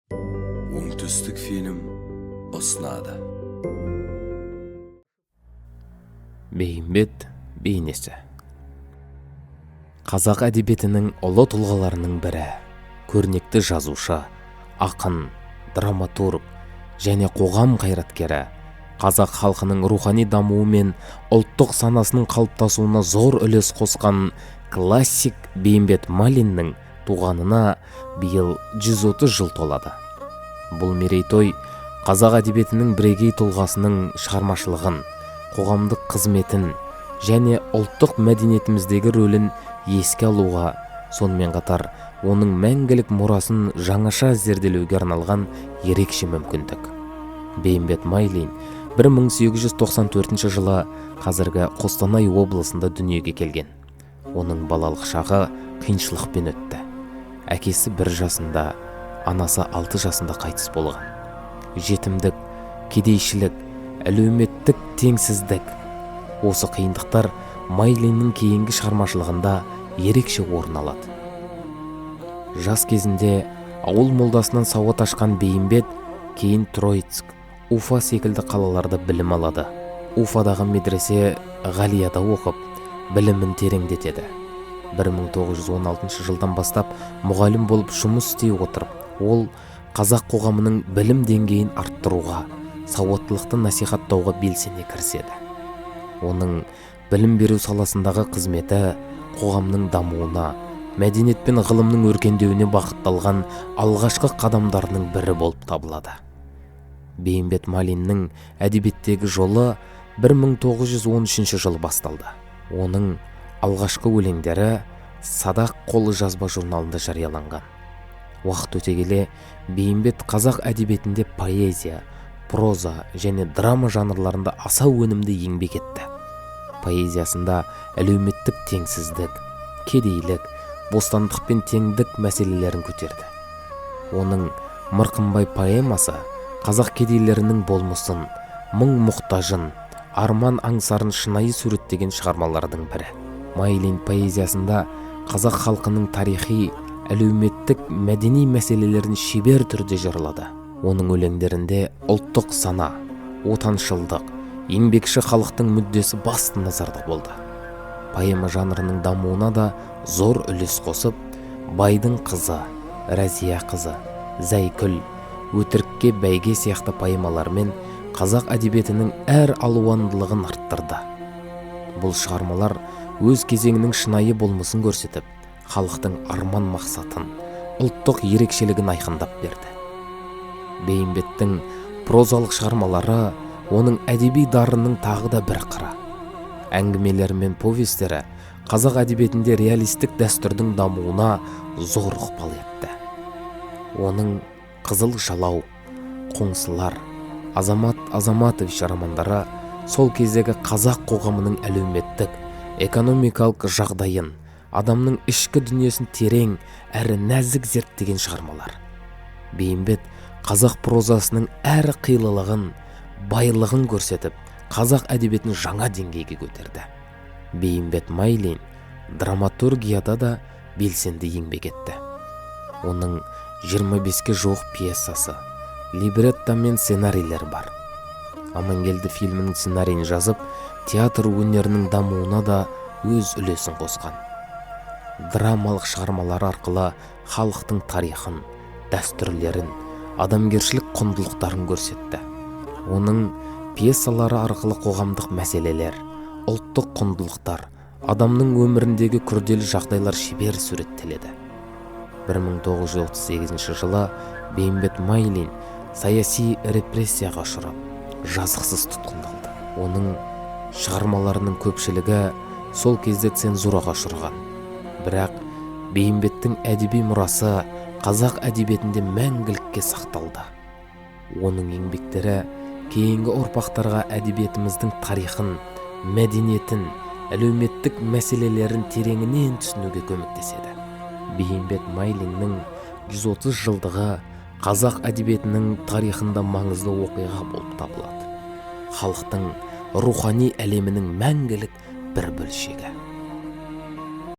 Оңтүстік фильм ұсынады. Бейімбет бейнесі. Қазақ әдебиетінің ұлы тұлғаларының бірі, көрнекті жазушы, ақын, драматург және қоғам қайраткері, қазақ халқының рухани дамуы мен ұлттық санасының қалыптасуына зор үлес қосқан классик Бейімбет Майлиннің туғанына биыл 130 жыл толады. Бұл мерейтой қазақ әдебиетінің бірегей тұлғасының шығармашылығын, қоғамдық қызметін және ұлттық мәдениетіміздегі рөлін еске алуға, сонымен қатар оның мәңгілік мұрасын жаңаша зерделеуге арналған ерекше мүмкіндік. Бейімбет Майлин 1894 жылы қазіргі Қостанай облысында дүниеге келген. Оның балалық шағы қиыншылықпен өтті. Әкесі 1 жасында, анасы 6 жасында қайтыс болған. Жетімдік, кедейшілік, әлеуметтік теңсіздік. Осы қиындықтар Майлиннің кейінгі шығармашылығында ерекше орын алады. Жас кезінде ауыл молдасынан сауат ашқан Бейімбет кейін Троицк, Уфа секілді қалаларда білім алады. Уфадағы медресе Ғалияда оқып, білімін тереңдетеді. 1916 жылдан бастап мұғалім болып жұмыс істей отырып, ол қазақ қоғамының білім деңгейін арттыруға, сауаттылықты насихаттауға белсене кіріседі. Оның білім беру саласындағы қызметі қоғамның дамуына, мәдениет пен ғылымның өркендеуіне бағытталған алғашқы қадамдарының бірі болып табылады. Бейімбет Майлиннің әдебиеттегі жолы 1913 жылы басталды. Оның алғашқы өлеңдері Садақ қолы жазба журналында жарияланған. Уақыт өте келе Бейімбет қазақ әдебиетінде поэзия, проза және драма жанрларында аса өнімді еңбек етті. Поэзиясында әлеуметтік теңсіздік, кедейлік, бостандық пен теңдік мәселелерін көтерді. Оның Мырқымбай поэмасы қазақ кедейлерінің болмысын, мұң мұқтажын, арман аңсарын шынайы суреттеген шығармалардың бірі. Майлин поэзиясында қазақ халқының тарихи, әлеуметтік, мәдени мәселелерін шебер түрде жырлады. Оның өлеңдерінде ұлттық сана, отаншылдық, еңбекші халықтың мүддесі басты назарда болды. Поэма жанрының дамуына да зор үлес қосып, Байдың қызы, Рәзия қызы, Зәйкүл, Өтірікке бәйге сияқты поэмалармен қазақ әдебиетінің әр алуандылығын арттырды. Бұл шығармалар өз кезеңінің шынайы болмысын көрсетіп, халықтың арман мақсатын, ұлттық ерекшелігін айқындап берді. Бейімбеттің прозалық шығармалары оның әдеби дарынының тағы да бір қыры. Әңгімелері мен повестері қазақ әдебиетінде реалистік дәстүрдің дамуына зор ықпал етті. Оның Қызыл жалау, Қоңсылар, Азамат Азаматович романдары сол кездегі қазақ қоғамының әлеуметтік, экономикалық жағдайын, адамның ішкі дүниесін терең әрі нәзік зерттеген шығармалар. Бейімбет қазақ прозасының әр қилылығын, байлығын көрсетіп, қазақ әдебиетін жаңа деңгейге көтерді. Бейімбет Майлин драматургияда да белсенді еңбек етті. Оның 25-ке жуық пьесасы, либретто мен сценарийлер бар. Амангелді фильмінің сценарийін жазып, театр өнерінің дамуына да өз үлесін қосқан. Драмалық шығармалары арқылы халықтың тарихын, дәстүрлерін, адамгершілік құндылықтарын көрсетті. Оның пьесалары арқылы қоғамдық мәселелер, ұлттық құндылықтар, адамның өміріндегі күрделі жағдайлар шебер суреттеледі. 1938 жылы Бейімбет Майлин саяси репрессияға ұшырап, жазықсыз тұтқындалды. Оның шығармаларының көпшілігі сол кезде цензураға ұшыраған. Бірақ Бейімбеттің әдеби мұрасы қазақ әдебиетінде мәңгілікке сақталды. Оның еңбектері кейінгі ұрпақтарға әдебиетіміздің тарихын, мәдениетін, әлеуметтік мәселелерін тереңінен түсінуге көмектеседі. Бейімбет Майлиннің 130 жылдығы қазақ әдебиетінің тарихында маңызды оқиға болып табылады. Халықтың рухани әлемінің мәңгілік бір бөлшегі.